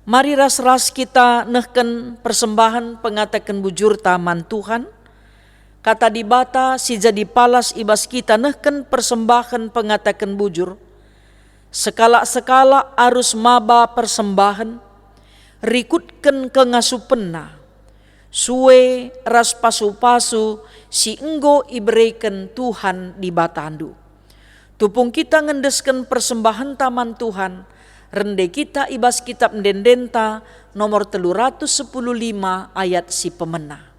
Mari ras-ras kita nehken persembahen pengataken bujurta man Tuhan. Kata Dibata si jadi palas i bas kita nehken persembahen pengataken bujur. Sekalak-sekalak arus maba persembahen, rikutken kengasupenna, sue ras pasu-pasu si enggo ibereken Tuhan Dibatandu. Tupung kita ngendesken persembahenta man Tuhan, rende kita i bas Kitab Ende-endenta nomor telu ratus sepuluh lima ayat si pemena.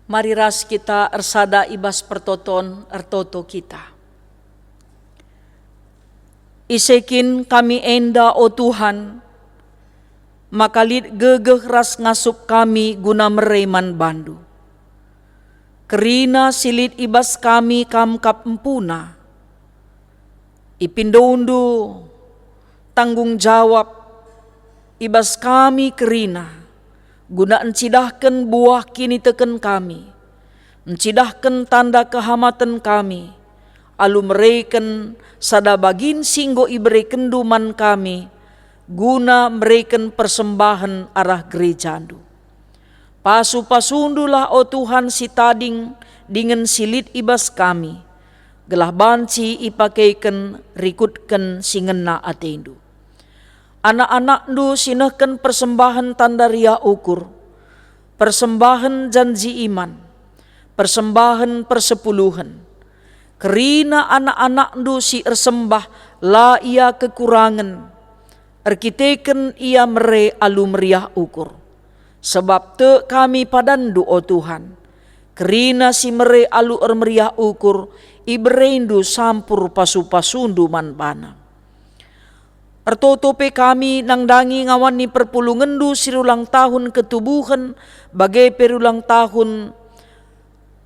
Mari ras kita ersada i bas pertoton, ertoto kita. Ise kin kami enda, o Tuhan, maka lit gegeh ras ngasup kami guna mere man bandu? Kerina si lit i bas kami Kam kap empuna. Ipindondu tanggung jawab i bas kami kerina, guna encidahken buah kiniteken kami, encidahken tanda kehamaten kami, alu mereken sada bagin si enggo iberekenndu man kami, guna mereken persembahen arah gerejandu. Pasu-pasundulah, o Tuhan, si tading dingen si lit i bas kami, gelah banci ipakeken rikutken si ngena atendu. Anak-anakndu si nehken persembahen tanda riah ukur, persembahen janji iman, persembahen persepuluhen, kerina anak-anakndu si ersembah la ia kekurangen, erkiteken ia mere alu meriah ukur. Sebab tek kami padanndu, o Tuhan, kerina si mere alu ermeriah ukur, ibereNdu sampur pasu-pasuNdu man bana. Ertoto pe kami nandangi ngawan ni perpulungenndu si ulang tahun ketubuhen, bage pe ulang tahun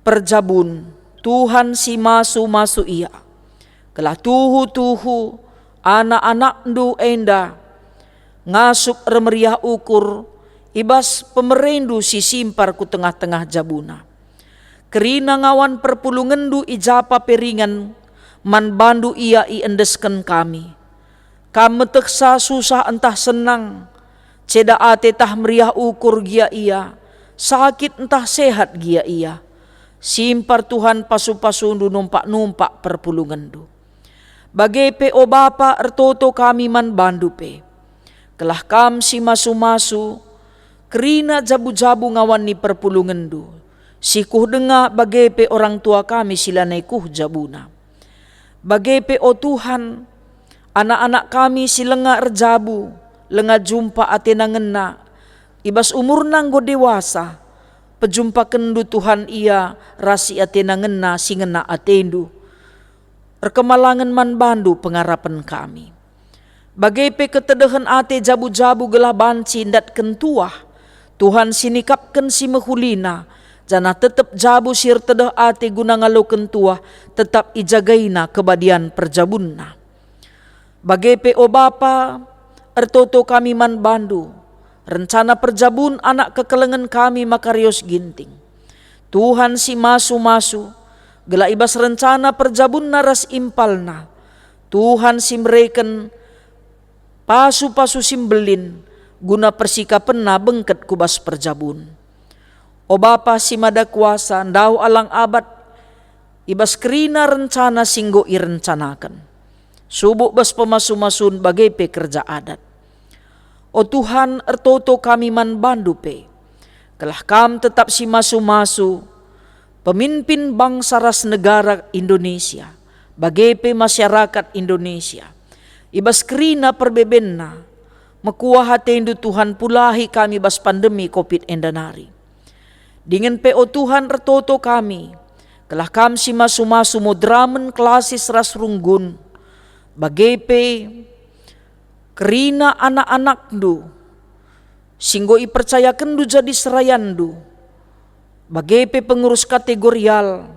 perjabun. Tuhan si masu-masu ia. Gelah tuhu-tuhu anak-anakndu enda ngasup ermeriah ukur i bas pemerendu si simpar ku tengah-tengah jabuna. Kerina ngawan perpulungenndu i ja pe ringan, man bandu ia iendesken kami. Kam metehsa susah ntah senang, ceda ate tah meriah ukur gia ia, sakit ntah sehat gia ia. Simpar Tuhan pasu-pasundu numpak-numpak perpulungenndu. Bage pe, o Bapa, ertoto kami man bandu pe. Gelah Kam si masu-masu, kerina jabu-jabu ngawan ni perpulungenndu, si kuh denga bage pe orang tua kami si lanai kuh jabuna. Bage pe, o Tuhan, anak-anak kami si langa erjabu, langa jumpa atena ngena, i bas umurna enggo dewasa, pejumpakenndu Tuhan ia ras si atena ngena si ngena atendu. Erkemalangen man bandu pengarapen kami. Bage pe ketedehen ate jabu-jabu gelah banci ndatken tuah. Tuhan si nikapken si mehulina, janah tetep jabu si ertedeh ate guna ngaloken tuah tetap ijagaina kebadian perjabunna. Bage pe, o Bapa, ertoto kami man bandu, rencana perjabun anak kekelengen kami Makarius Ginting. Tuhan si masu-masu, gelah i bas rencana perjabunna ras impalna, Tuhan si mereken pasu-pasu si mbelin guna persikapenna bengket ku bas perjabun. O Bapa si Mada Kuasa, ndauh alang abad i bas kerina rencana si enggo irencanaken, subuk bas pemasu-masun bage pe kerja adat. O Tuhan, ertoto kami man bandu pe, gelah Kam tetap si masu-masu pemimpin bangsa ras negara Indonesia, bage pe masyarakat Indonesia, i bas kerina perbebenna. Mekuah atendu, Tuhan, pulahi kami bas pandemi covid enda nari. Dingen pe, o Tuhan, ertoto kami, gelah Kam si masu-masu moderamen klasis ras runggun, bage pe kerina anak-anakndu si enggo ipercayakenndu jadi serayanndu, bage pe pengurus kategorial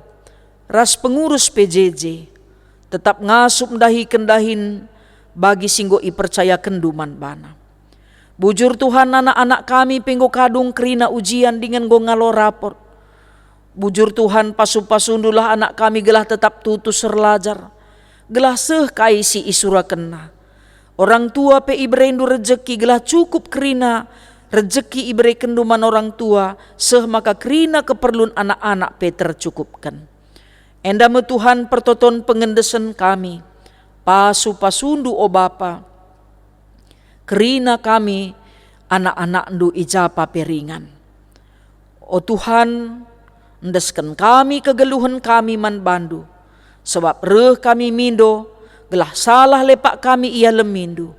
ras pengurus P J J, tetap ngasup ndahiken dahin bagi si enggo ipercayakenndu man bana. Bujur Tuhan, anak-anak kami pe enggo kadung kerina ujian dingen enggo ngalo rapot. Bujur Tuhan, pasu-pasundulah anak kami gelah tetap tutus erlajar, gelah seh kai si isurakenna. Orang tua pe iberendu rejeki gelah cukup kerina rejeki iberekenndu man orang tua, seh maka kerina keperlun anak-anak pe tercukupken. Enda me Tuhan pertoton pengendesen kami, pasu-pasundu, o Bapa, kerina kami anak-anakndu i ja pe ringan. O Tuhan, endesken kami kegeluhen kami man bandu, sabap reh kami mindo, gelah salah lepak kami ialemindu.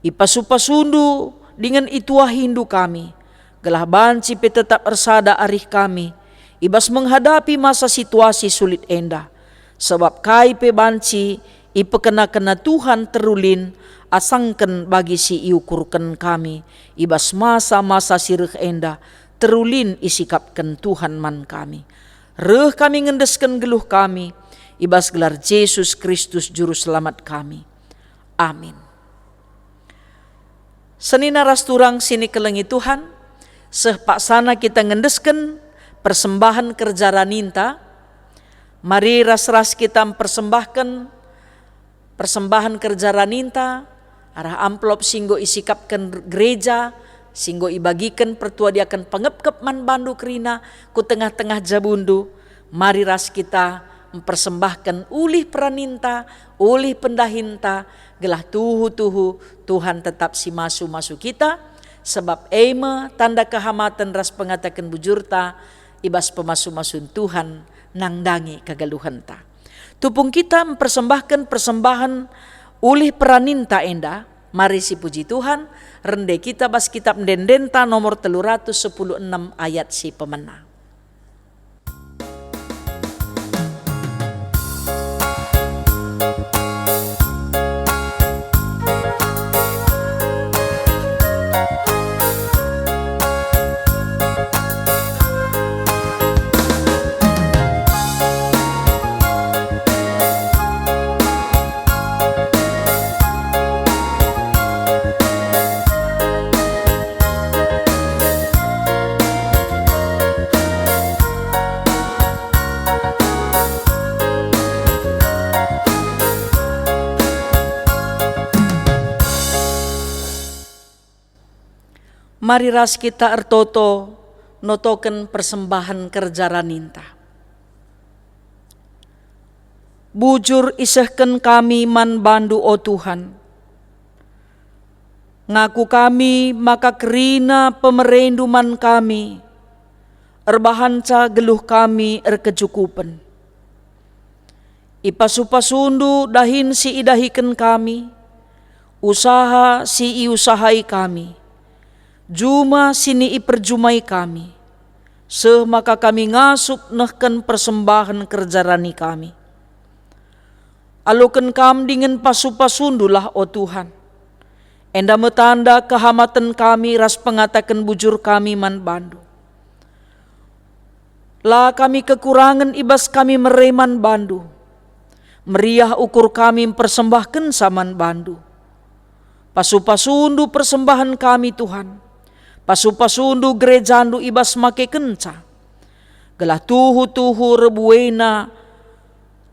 Ipasu-pasundu dingen ituahindu kami, gelah banci pe tetap ersada arih kami i bas menghadapi masa situasi sulit enda. Sabap kai pe banci ipekenakenna Tuhan terulin asangken bagi si iukurken kami i bas masa-masa si reh enda, terulin isikapken Tuhan man kami. Reh kami ngendesken geluh kami i bas gelar Jesus Kristus Juru Selamat kami. Amin. Senina ras turang si nikelengi Tuhan, seh paksana kita ngendesken persembahen kerja raninta. Mari ras-ras kita mpersembahken persembahen kerja raninta, arah amplop si enggo isikapken gereja, si enggo ibagiken pertua diaken pengepkep man bandu kerina ku tengah-tengah jabundu. Mari ras kita mpersembahken ulih peraninta, ulih pendahinta, gelah tuhu-tuhu Tuhan tetap si masu-masu kita, sabap e me tanda kehamaten ras pengataken bujurta i bas pemasu-masun Tuhan nandangi kegeluhenta. Tupung kita mpersembahken persembahen ulih peraninta enda, mari sipuji Tuhan, rende kita bas kitab ende-endenta nomor telu ratus sepuluh enem ayat si pemena. Mari ras kita ertoto notoken persembahen kerja raninta. Bujur isehken kami man bandu, o Tuhan. Ngaku kami maka kerina pemerendu man kami, erbahanca geluh kami erkecukupen. Ipasu-pasundu dahin si idahiken kami, usaha si iusahai kami, juma si niiperjumai kami, seh maka kami ngasup nehken persembahen kerja rani kami. Aloken kam dingen pasu-pasundulah, o Tuhan. Enda me tanda kehamaten kami ras pengataken bujur kami man bandu. La kami kekurangen i bas kami mere man bandu. Meriah ukur kami mpersembahkenca man bandu. Pasu-pasundu persembahen kami, Tuhan. Pasu-pasundu gerejandu i bas makekenca. Gelah tuhu-tuhu erbuena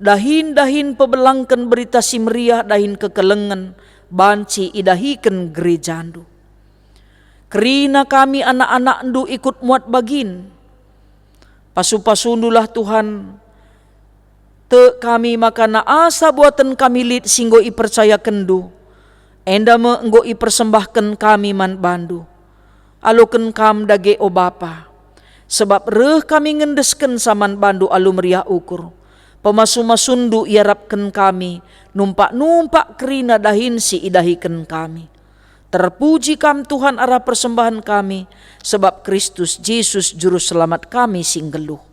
dahin-dahin pebelangken Berita Si Meriah dahin kekelengen banci idahiken gerejandu. Kerina kami anak-anakndu ikut muat bagin. Pasu-pasundulah, Tuhan. Tek kami maka asa buaten kami lit si enggo ipercayakenndu, enda me enggo ipersembahken kami man bandu. Aloken kam dage, o Bapa, sebab reh kami ngendeskenca man bandu alu meriah ukur. Pemasu-masunndu iarapken kami, numpak-numpak kerina dahin si idahiken kami. Terpuji kam, Tuhan, arah persembahen kami, sebab Kristus Jesus Juru Selamat kami si nggeluh.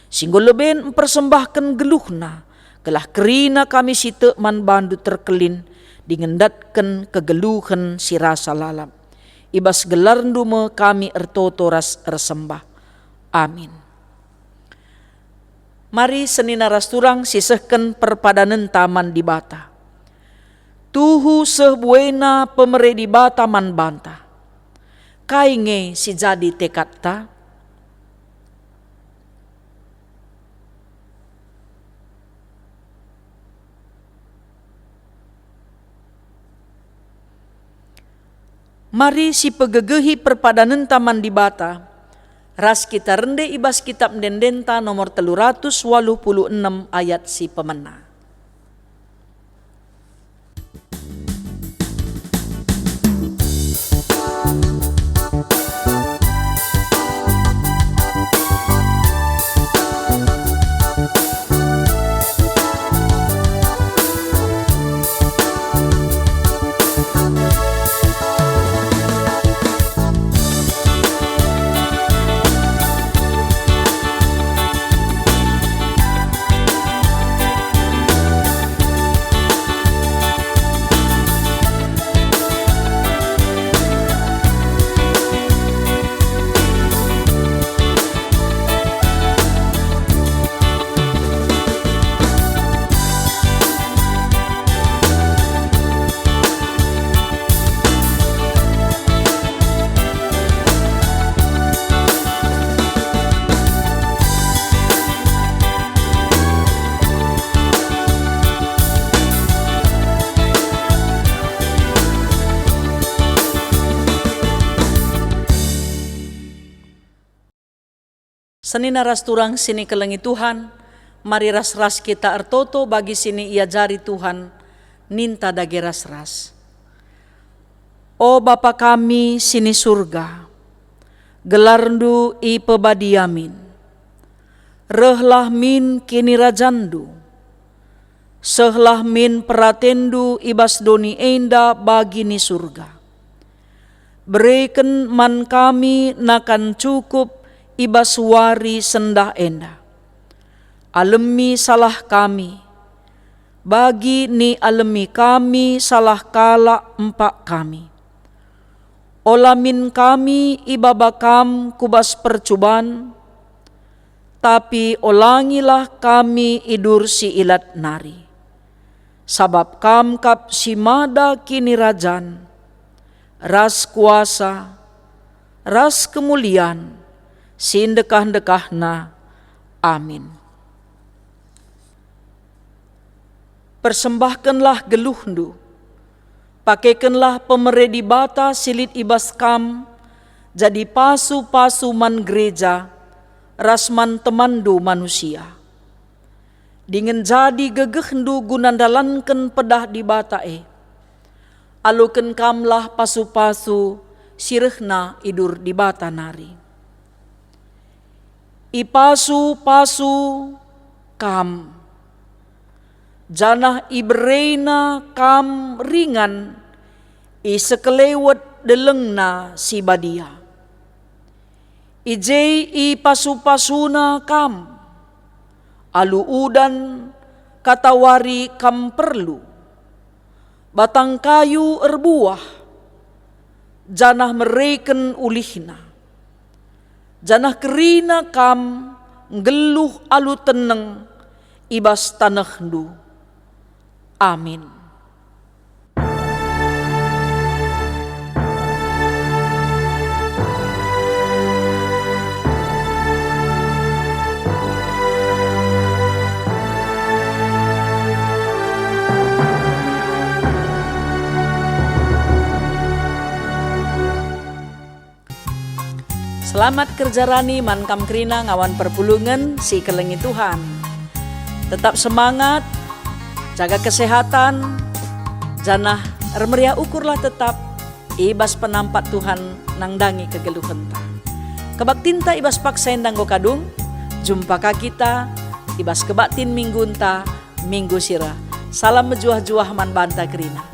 Si enggo leben mpersembahken geluhna, gelah kerina kami si tek man bandu terkelin dingen ndatken kegeluhen si rasa lalap. I bas gelarndu me kami ertoto ras ersembah. Amin. Mari senina ras turang sisehken perpadanenta man Dibata. Tuhu seh buena pemere Dibata man banta. Kai nge si jadi tekadta? Mari sipegegehi perpadanenta man Dibata, ras kita rende i bas Kitap Ende-endenta nomor telu ratus waluh puluh enem ayat si pemena. Senina ras turang si nikelengi Tuhan, mari ras-ras kita ertoto bagi si niajari Tuhan, ninta dage ras-ras. O Bapa kami si ni Surga, gelarNdu ipebadia min. Rehlah min kinirajanNdu. Sehlah min peratenNdu i bas doni enda bagi ni Surga. Bereken man kami nakan cukup i bas wari sendah enda. Alemi salah kami, bagi nialemi kami salah kalak empak kami. Ola min kami ibaba Kam ku bas percuban, tapi olangilah kami idur si ilat nari. Sabap Kam kap si mada kinirajan, ras kuasa, ras kemulian, si ndekah-ndekahna. Amin. Persembahkenlah geluhndu, pakekenlah pemere Dibata si lit i bas kam, Jadi pasu-pasu man gereja ras man temanndu manusia. Dingen jadi gegehndu guna ndalanken pedah Dibata e. Aloken kamlah pasu-pasu si rehna i dur Dibata nari. Ipasu-pasu kam, janah ibereina kam ringan i sekelewet delengna si badia. I je ipasu-pasuna kam, alu udan katawari kam perlu, batang kayu erbuah, janah mereken ulihna. Janah kerina kam nggeluh alu teneng i bas tanehndu. Amin. Selamat kerja rani man kam kerina ngawan perpulungen si ikelengi Tuhan. Tetap semangat, jaga kesehatan, janah ermeriah ukurlah tetap i bas penampat Tuhan nandangi kegeluhenta. Kebaktinta i bas paksa enda enggo kadung, jumpa ka kita i bas kebaktin minggunta, minggu si reh. Salam mejuah-juah man banta kerina.